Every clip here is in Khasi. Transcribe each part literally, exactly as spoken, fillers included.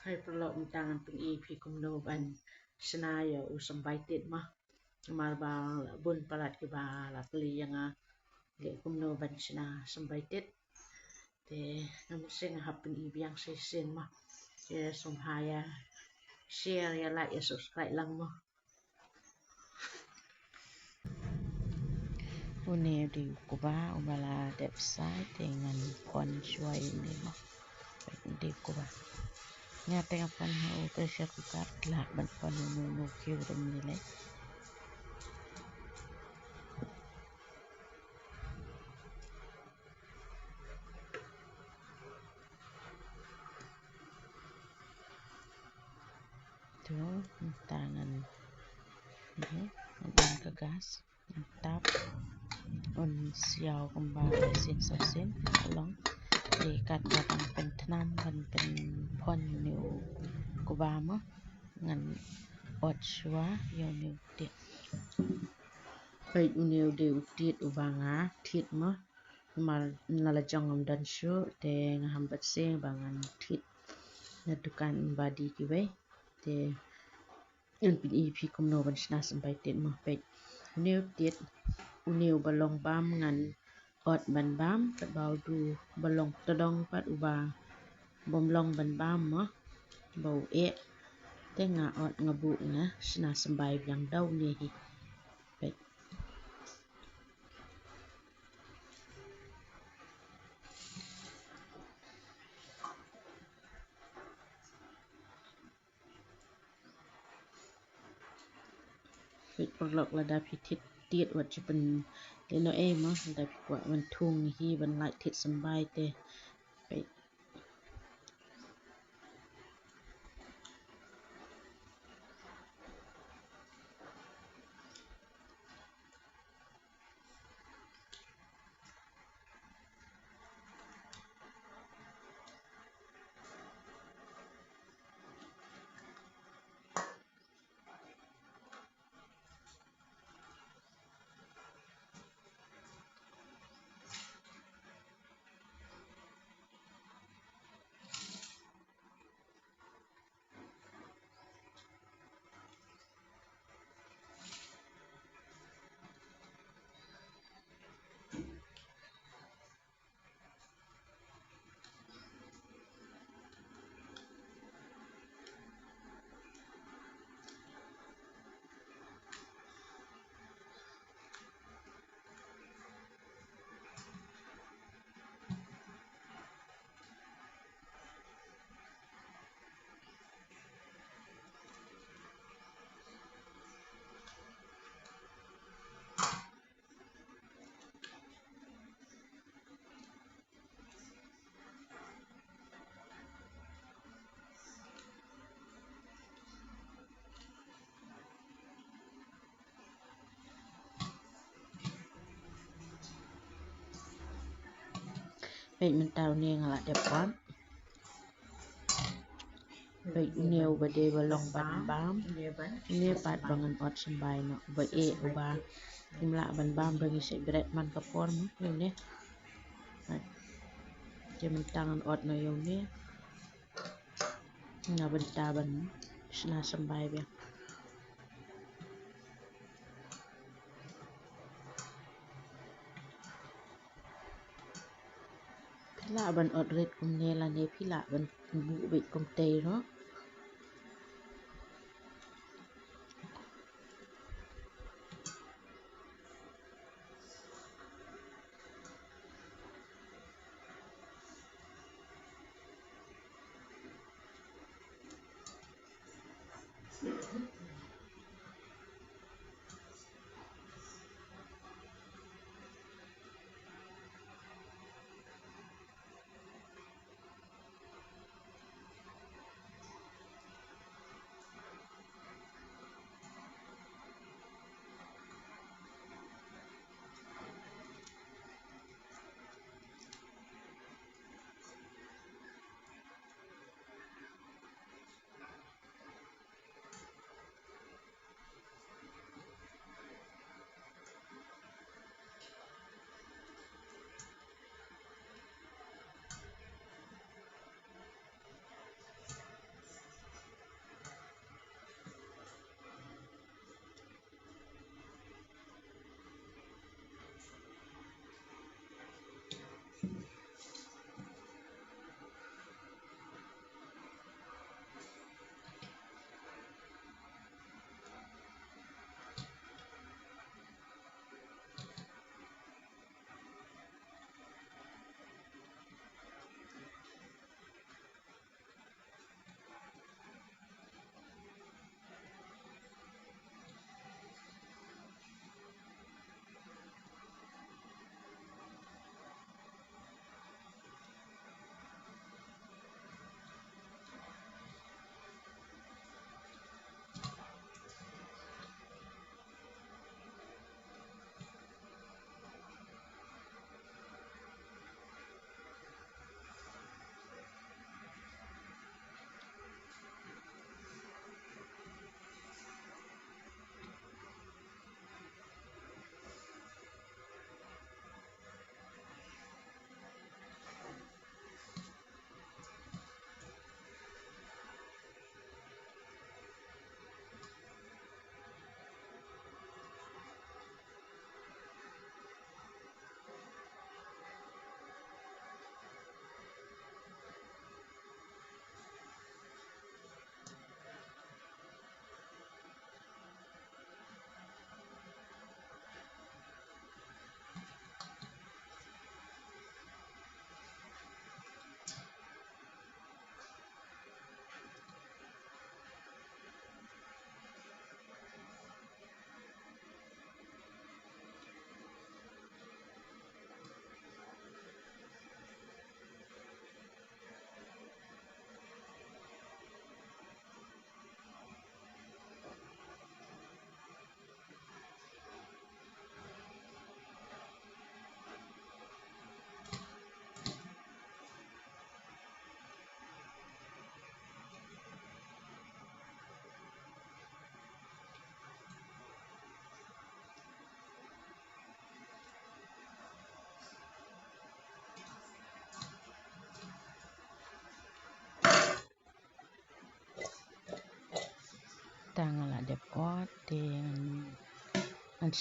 Hai paralok, mynta ngan pyni phi kumno ban shna ïa u symbai tied mo. Namar ba la bun palat kiba la kylli ïa nga leh kumno ban shna symbai tied. Te nga mynsiem nga hap pyni biang shisien mo. Te sngewbha ïa share, ïa like, ïa subscribe lang mo. Une u dei u kba uba la dep sai, te ngan phon shuwa ïa une mo. Une u dei u kba. Nga te nga phon ha u pressure cooker, lah ban phon ha une u kiew ruh mynne lei. To, mynta ngan, ngan on ka gas, ngan tap. Un siaw kumba lai sien saw sien, ka long. Te katba dang pynthnam ban pynphon ïa une u kba mo, ngan ot shuwa ïa une u tied. Peit, une u dei u tied uba nga thied mo. Namar na la jong ngam don shuh, te nga hap ban seng ba ngan thied na dukan ba die kiwei. Te ngan pyni phi kumno ban shna symbai tied mo. Peit, une u tied, une uba long bam ngan ot ban bam, katba u dei uba long tdong pat, uba bym long ban bam mo, ba u eh. Te nga ot, nga buh, nga shna symbai biang da une hi. Peit. Peit paralok, lada phi thied tied wat ju pynlehnohei mo, lada phi kwah ban thung hi ban lait thied symbai te. Peit. Peit, mynta une nga la dep ot. Peit, une uba dei ba long ban bam. Une pat ba ngan ot symbai noh, uba eh, uba ngim lah ban bam ba ngi shait bret man ka por mo, ïa une. Te mynta ngan ot noh ïa une na bynta ban shna symbai biang. Phi lah ban ot rit kumne lane phi lah ban buh beit kumtei ruh.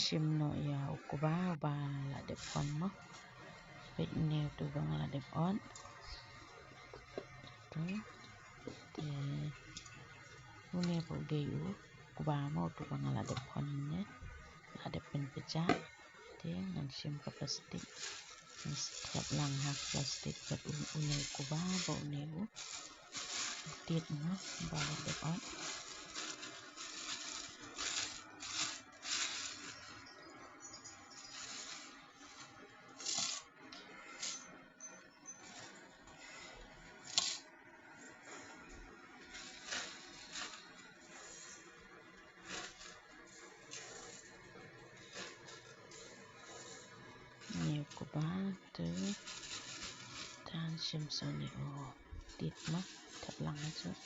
Shim noh ïa u kba uba la dep khon mo. Peit une uto uba nga la dep ot. Te, te une pat u dei u kba mo, uto uba nga la dep khon ne. La dep pynpjah. Te ngan shim ka plastik. Ngan skhep lang ha plastik bad u, une u kba bad une u tied mo ba la dep ot. Une u kba te tang shim sa une u tied mo, thep lang ha shuh.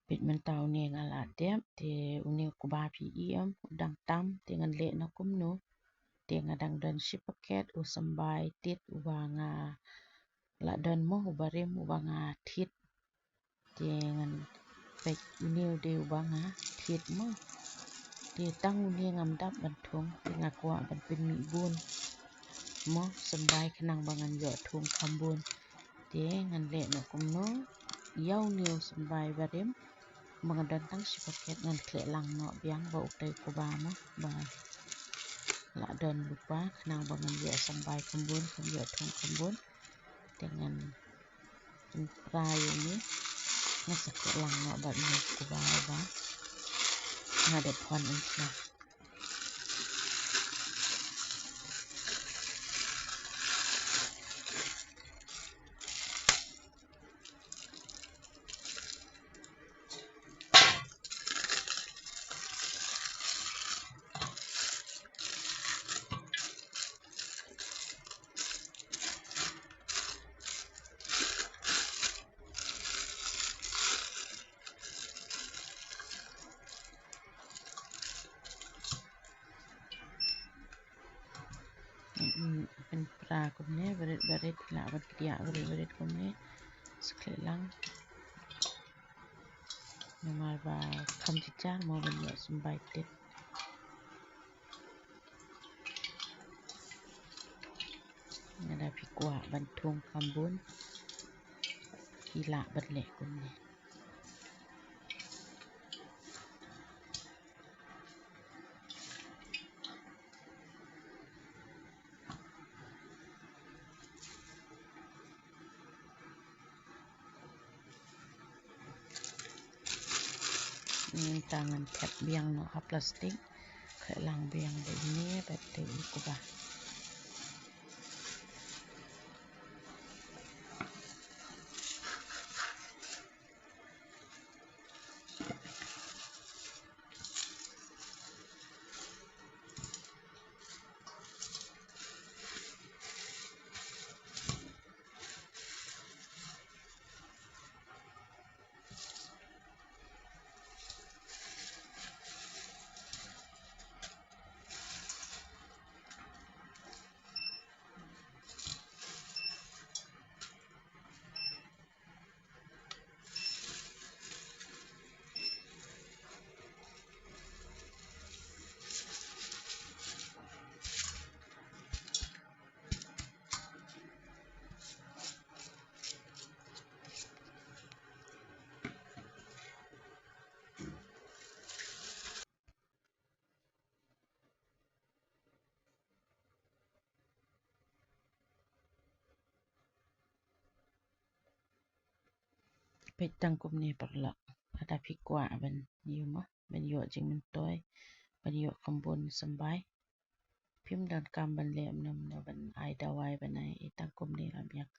Peit mynta une nga la dep, te une u kba phi i em, u dang tam, te ngan leh noh kumno. Te nga dang don shi paket u symbai tied uba nga la don mo, u barim uba nga thied. Te ngan peit une u dei uba nga thied mo. Te tang une ngam dap ban thung, te nga kwah ban pynmih bun mo, symbai khnang ba ngan ïoh thung kham bun. Te ngan leh noh kumno, ïa une u symbai barim ba nga don tang shi paket ngan khleh lang noh biang bad utei u kba mo ba la don lypa khnang ba ngan ïoh symbai kham bun, kham ïoh thung kham bun. Te ngan pynpra ïa une, ngan sa khleh lang noh bad une u kba ba nga dep khon yn sna. Pynpra kumne, barit barit, lah ban kdiah barit barit kumne. Sa khleh lang. Namar ba kham jynjar mo ban ïoh symbai tied. Lada phi kwah ban thung kham bun, phi lah ban leh kumne. Mynta ngan thep biang noh ha plastik, khleh lang biang da ine bad da u kba. Peit tang kumne paralok. Lada phi kwah ban ïoh mo, ban ïoh jingmyntoi, ban ïoh kham bun symbai, phim donkam ban leh mano mano ban ai dawai ban ai, tang kumne la biang.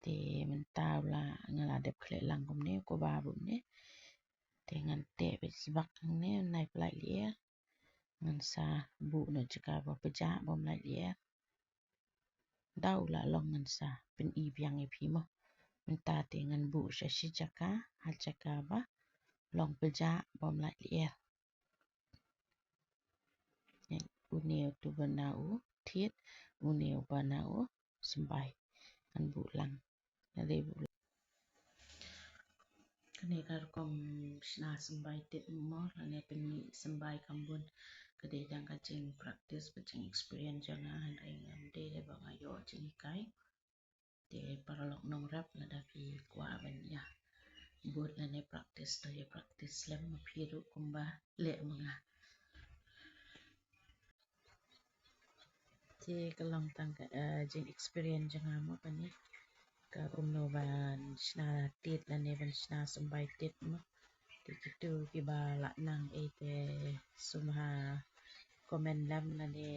Te mynta u la, nga la dep khleh lang kumne, kumba bun ne. Te ngan teh beit sbak hangne, nai pyllait lyer. Ngan sa buh noh jaka ba pjah bym lait lyer. Da u la long ngan sa pyni biang ïa phi mo. Mynta te ngan buh sha shi jaka, ha jaka ba long pjah bym lait lyer. Une uto ba na u thied, une uba na u symbai. Ngan buh lang. Ngan dei buh lang. Kane ka rukom shna symbai tit mo, lane pynmih symbai kham bun. Ka dei tang ka jing practice bad jing experience jong nga, hynrei ngam dei dei ba nga ïoh jinghikai. Te paralok nongrep, lada phi kwah ban ïa bud lane practice, to ïa practice lem ma phi ruh kumba leh ma nga. Te ka long tang ka, eh, jing experience jong nga mo kane. Ka kumno ban shna tit lane ban shna symbai tit mo. Te kito kiba lah nang ei te sum ha comment lem lane